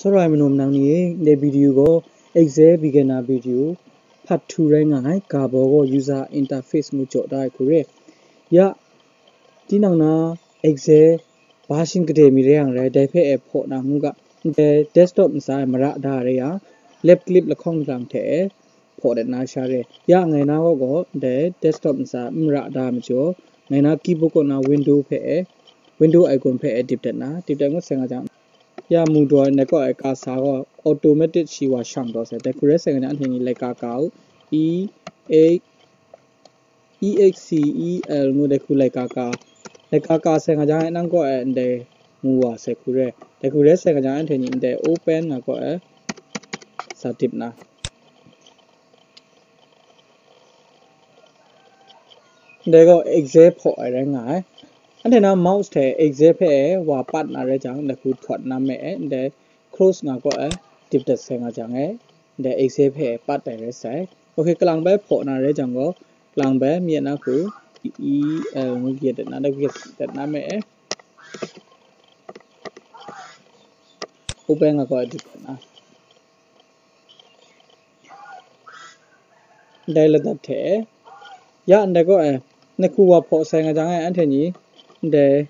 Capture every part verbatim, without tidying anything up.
Alright, manu manang ni, ndai video gaw Excel beginner video part two rai nga ai, ga baw gaw user interface ngu jaw da ai hku re. Ya, tinang na Excel version gade mi rai yang rai, dai hpe e hpaw na ngu ga, ndai desktop ntsa e mara da rai yang, left click lahkawng lang hte e hpaw dat na sha re. Ya ngai na gaw gaw, ndai desktop ntsa n mara da ai majaw, ngai na keyboard kaw na window hpe e, window icon hpe e dip dat na, dip dat ngut sai nga jang, ya mu daw ai ndai kaw e ka sa gaw, automatic shi wa shang taw sai. Dai hku rai sai nga jang, anhte ni laika ka u, E A, E X C E L ngu dai hku laika ka, laika ka sai nga jang, nang kaw e ndai mu wa sai hku re. Dai hku rai sai nga jang, anhte ni ndai open nga kaw e sa dip na. Ndai gaw Excel hpaw ai rai nga ai. Anhte na mouse hte Excel hpe wa pat na rai jang, ndai hku htawt na me e, ndai close nga kaw e, dip dat sai nga jang e, ndai Excel hpe pat ai rai sai. Ok, kalang bai hpaw na rai jang gaw, kalang bai mi na hku, E L ngu gye dat na, dai gye dat na me e, open nga kaw e dip dat na. Ndai ladat hte, ya ndai kaw e, ndai hku wa hpaw sai nga jang e, anhte ni, ndai,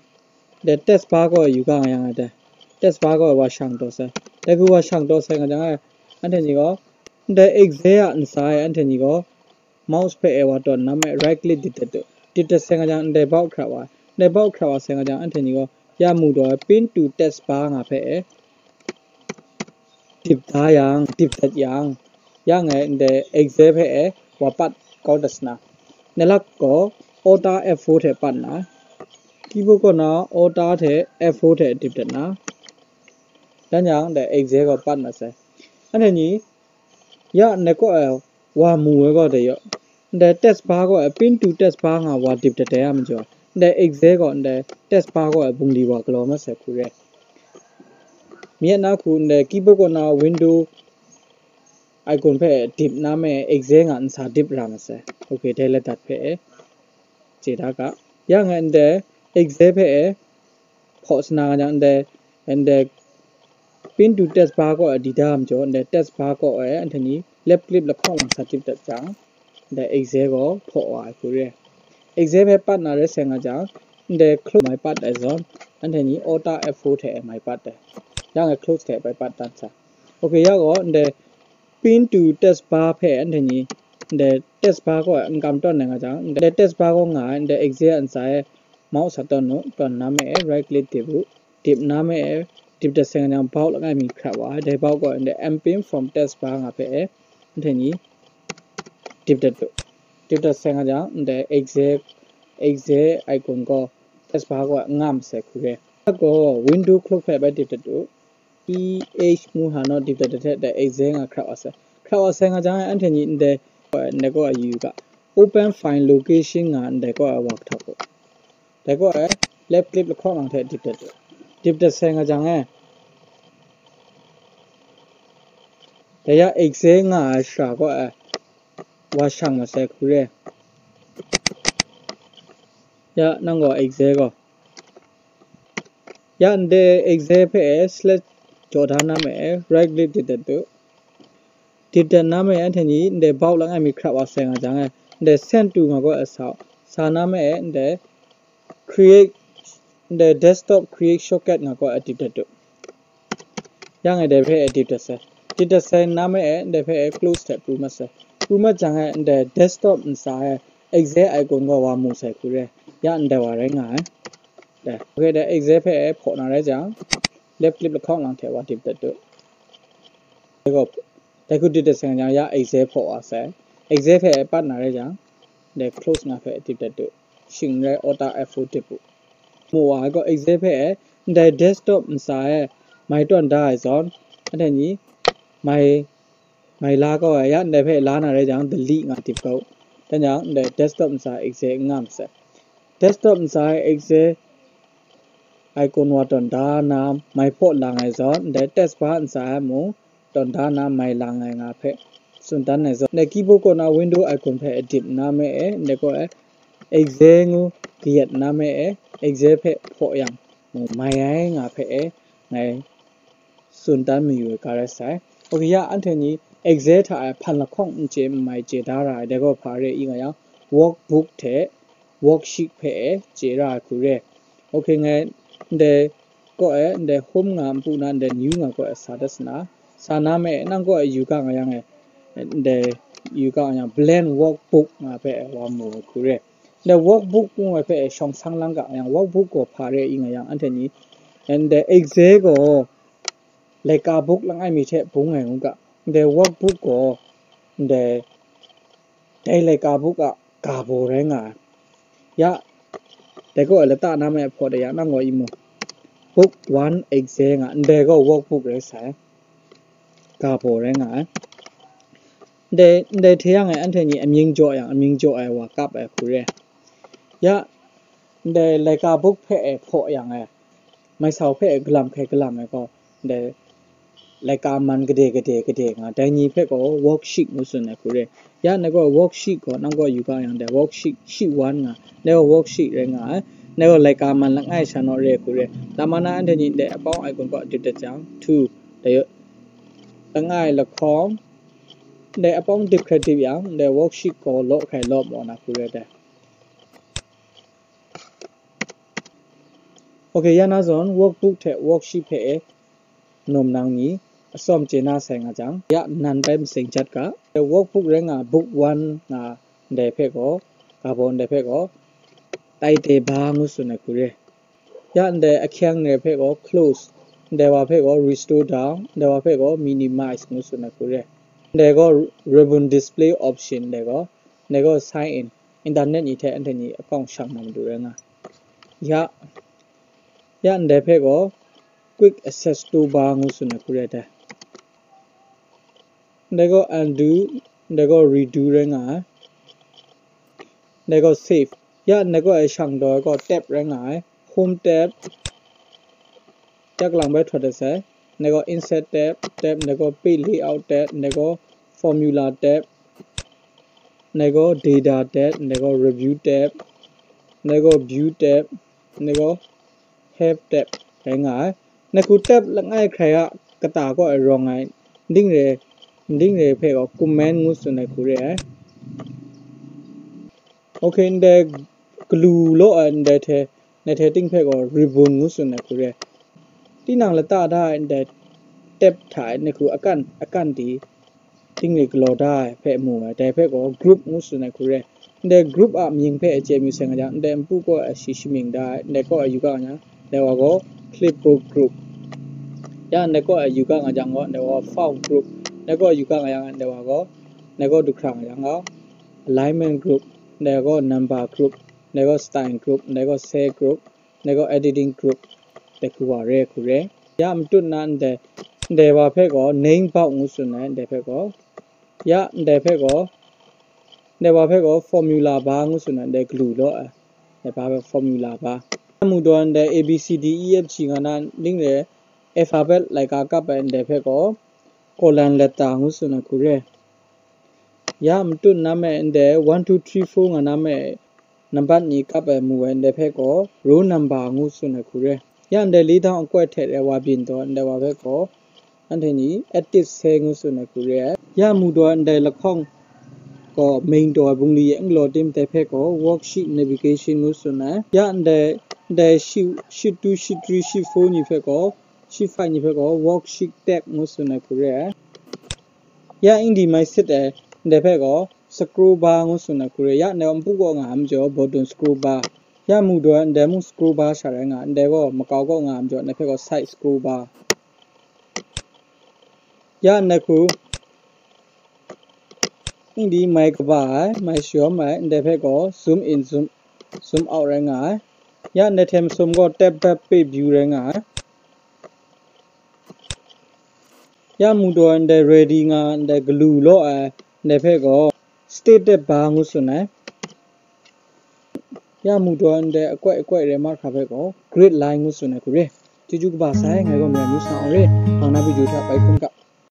ndai test bar kaw e yu ga nga yang ai dai. Test bar kaw e wa shang taw sai. Dai hku wa shang taw sai nga jang e, anhte ni gaw, ndai Excel a ntsa e anhte ni gaw, mouse hpe e wa tawn na me right click dip dat u. Dip dat sai nga jang, ndai bau hkra wa. Ndai bau hkra wa sai nga jang, anhte ni gaw, ya mu daw ai pin to test bar nga hpe e, dip da yang, dip dat yang, ya ngai ndai Excel hpe e wa pat kau dat sa na. Nalak gaw Alt F four hte pat na, keyboard kaw na Alt hte F four hte dip dat na, dan yang ndai Excel gaw pat mat sai. Anhte ni, ya ndai kaw e wa mu ai gaw dai yaw. Ndai test bar gaw, pin to test bar nga wa dip dat ai a majaw, ndai Excel gaw, ndai test bar gaw, bungli wa galaw mat sai hku re. Mi na hku, ndai keyboard kaw na window icon hpe dip na me, Excel nga ntsa dip ra mat sai. Ok, dai ladat hpe e chye da ga. Ya ngai ndai Excel hpe e hpaw sa na nga jang, ndai, ndai pin to test bar kaw e di da majaw, ndai test bar kaw e anhte ni left click lahkawng lang sa dip dat jang, ndai Excel gaw hpaw wa ai hku re. Excel hpe pat na rai sai nga jang, ndai close mai pat ai zawn, anhte ni Alt F four hte mai pat ai. Ya ngai close hte bai pat dan sa. Ok, ya gaw ndai pin to test bar hpe anhte ni, ndai test bar kaw e n kam tawn ai nga jang, ndai test bar kaw nga ai, ndai Excel a ntsa e mouse sa tawn u, tawn na me e right click dip u, dip na me e, dip dat sai nga jang, bau langai mi hkrat wa ai, dai bau kaw e ndai M pin from test bar nga hpe e, anhte ni dip dat u. Dip dat sai nga jang, ndai Excel, Excel icon gaw test bar kaw e nga mat sai hku re. Gaw window clock hpe bai dip dat u. E H ngu hta naw dip dat dat hte dai Excel nga hkrat wa sai. Hkrat wa sai nga jang e, anhte ni ndai, ndai kaw e yu ga, open file location nga ndai kaw e wa hkrat u. Dai kaw e left click lahkawng lang hte dip dat u. Dip dat sai nga jang e, dai ya Excel nga ai shara kaw e wa shang mat sai hku re. Ya, nang gaw Excel gaw. Ya, ndai Excel hpe e select jaw da na me e, right click dip dat u. Dip dat na me e, anhte ni ndai bau langai mi hkrat wa sai nga jang e, ndai send to nga kaw e sa u. Sa na me e, ndai create, ndai desktop create shortcut nga kaw e dip dat u. Ya ngai dai hpe e dip dat sai. Dip dat sai na me e, ndai hpe e close hte pru mat sai. Pru mat jang e, ndai desktop ntsa e Excel icon gaw wa mu sai hku re. Ya ndai wa rai nga ai. Dai, ok, dai Excel hpe e hpaw na rai jang, left click lahkawng lang hte wa dip dat u. Dai gaw, dai hku dip dat sai nga jang, ya Excel hpaw wa sai. Excel hpe e pat na rai jang, dai close nga hpe dip dat u. Shing rai Alt F four dip u. Mu wa ai gaw Excel hpe e, ndai desktop ntsa e mai tawn da ai zawn, anhte ni mai, mai la kau ai, ya ndai hpe la na rai jang, delete nga dip kau. Dan jang, ndai desktop ntsa Excel n nga masai. Desktop ntsa Excel icon wa tawn da na mai hpaw lang ai zawn, ndai test bar ntsa e mung tawn da na mai lang ai nga hpe tsun dan ai zawn, ndai keyboard kaw na window icon hpe dip na me e, ndai kaw e Excel ngu kayat na me e, Excel hpe hpaw yang mung mai ai nga hpe e ngai tsun tan mayu ai ga rai sai. Ok, ya anhte ni exam hta e hpan lahkawng n chye n mai chye da ra ai, dai gaw hpa re i nga yang, workbook hte worksheet hpe e chye ra ai hku re. Ok, ngai ndai kaw e, ndai home nga npu na, ndai new nga kaw e sa dat sa na, sa na me, nang kaw e yu ga nga yang e, ndai yu ga nga yang, blank workbook nga hpe wa mu ai hku re. Ndai workbook ngu ai hpe e shawng sang lang ga yang, workbook gaw hpa re i nga yang, anhte ni, ndai exam gaw laika book langai mi hte bung ai ngu ga, ndai workbook gaw ndai, dai laika book a ga baw rai nga ai. Ya, dai gaw lata na me hpaw de ya, nang gaw i mu. Book one exam nga, ndai gaw workbook rai sai, ga baw rai nga ai. Ndai, ndai hte yang e, anhte ni amying jaw yang, amying jaw ai wa kap ai hku re. Ya, ndai laika book hpe e hpaw yang e, maisau hpe e galam hkai galam ai gaw, ndai laika man gade gade gade nga, dai ni hpe gaw worksheet ngu tsun ai hku re. Ya, ndai gaw worksheet gaw, nang gaw yu ga yang, dai worksheet, sheet one nga, dai gaw worksheet rai nga ai, dai gaw laika man langai sha naw re hku re. Lama na anhte ni ndai apawng ai gun kaw dip dat jang, two, dai langai lahkawng, ndai apawng dip hkrai dip yang, ndai worksheet gaw law hkrai law maw na hku re dai. Ok, ya na zawn workbook hte worksheet hpe e nawm nang ni atsawm chye na sai nga jang, ya nan bai maseng jat ga. Workbook rai nga book one nga ndai hpe gaw, ga baw ndai hpe gaw, taite ba ngu tsun ai hku re. Ya ndai ahkyang ndai hpe gaw close, ndai wa hpe gaw restore down, ndai wa hpe gaw minimize ngu tsun ai hku re. Ndai gaw ribbon display option, ndai gaw, ndai gaw sign in, internet ni hte anhte ni account shang na matu rai nga. Ya, ya ndai hpe gaw quick access toolbar ngu tsun ai hku re dai. Ndai gaw undo, ndai gaw redo rai nga ai. Ndai gaw save. Ya ndai gaw e shang daw ai gaw tab rai nga ai. Home tab, yak lang bai htaw dat sai. Ndai gaw insert tab, tab, ndai gaw page layout tab, ndai gaw formula tab, ndai gaw data tab, ndai gaw review tab, ndai gaw view tab, ndai gaw help tab rai nga ai. Ndai hku tab langai hkrai a kata kaw e rawng ai, nding re, nding re hpe gaw comment ngu tsun ai hku re ai. Ok, ndai galu law ai ndai hte, ndai hte ting hpe gaw ribbon ngu tsun ai hku re. Tinang lata da ai ndai tab hta e ndai hku akan, akan di ting re galaw da ai hpe mu ai, dai hpe gaw group ngu tsun ai hku re. Ndai group a mying hpe chye mu sai nga jang, ndai npu kaw e shi shamying da ai, ndai kaw e yu ga nga, ndai wa gaw clipboard group. Ya ndai kaw e yu ga nga jang gaw, ndai wa gaw font group, ndai kaw e yu ga nga yang, ndai wa gaw, ndai gaw du hkra nga yang gaw, alignment group, ndai gaw number group, ndai gaw style group, ndai gaw cell group, ndai gaw editing group, dai hku wa re hku re. Ya matut na ndai, ndai wa hpe gaw name box ngu tsun ai, ndai hpe gaw, ya ndai hpe gaw, ndai wa hpe gaw formula bar ngu tsun ai, ndai galu law ai, ndai ba hpe formula bar. Ya mu daw ndai A B C D E F G nga na ling re, alphabet laika kap ai ndai hpe gaw colon letter ngu tsun ai hku re. Ya matut na me ndai one two three four nga na me nambat ni kap ai mu ai ndai hpe gaw row number ngu tsun ai hku re. Ya ndai li dang akawt hte rai wa byin taw ndai wa hpe gaw anhte ni active cell ngu tsun ai hku re ai. Ya mu daw ndai lahkawng gaw main taw ai bungli e n galaw tim dai hpe gaw worksheet navigation ngu tsun ai. Ya ndai, ndai sheet, sheet two, sheet three, sheet four ni hpe gaw, sheet five ni hpe gaw worksheet tab ngu tsun ai hku re ai. Ya ingdi mai sit ai ndai hpe gaw scroll bar ngu tsun ai hku re. Ya ndai gaw npu kaw nga ai majaw bottom scroll bar. Ya mu daw ndai mung scroll bar sha rai nga, ndai gaw makau kaw nga ai majaw ndai hpe gaw side scroll bar. Ya ndai hku ingdi mai kaba ai, mai shayawm ai, ndai hpe gaw zoom in, zoom, zoom out rai nga ai. Ya ndai hte masum gaw tab bar page view rai nga ai. Ya mu daw ndai ready nga ndai galu law ai ndai hpe gaw status bar ngu tsun ai. Ya mu daw ndai akawt akawt rai mahkra hpe gaw grid line ngu tsun ai hku re. Chyeju kaba sai, ngai gaw Mara News Awng Re, hpang na video hta bai hkun ga.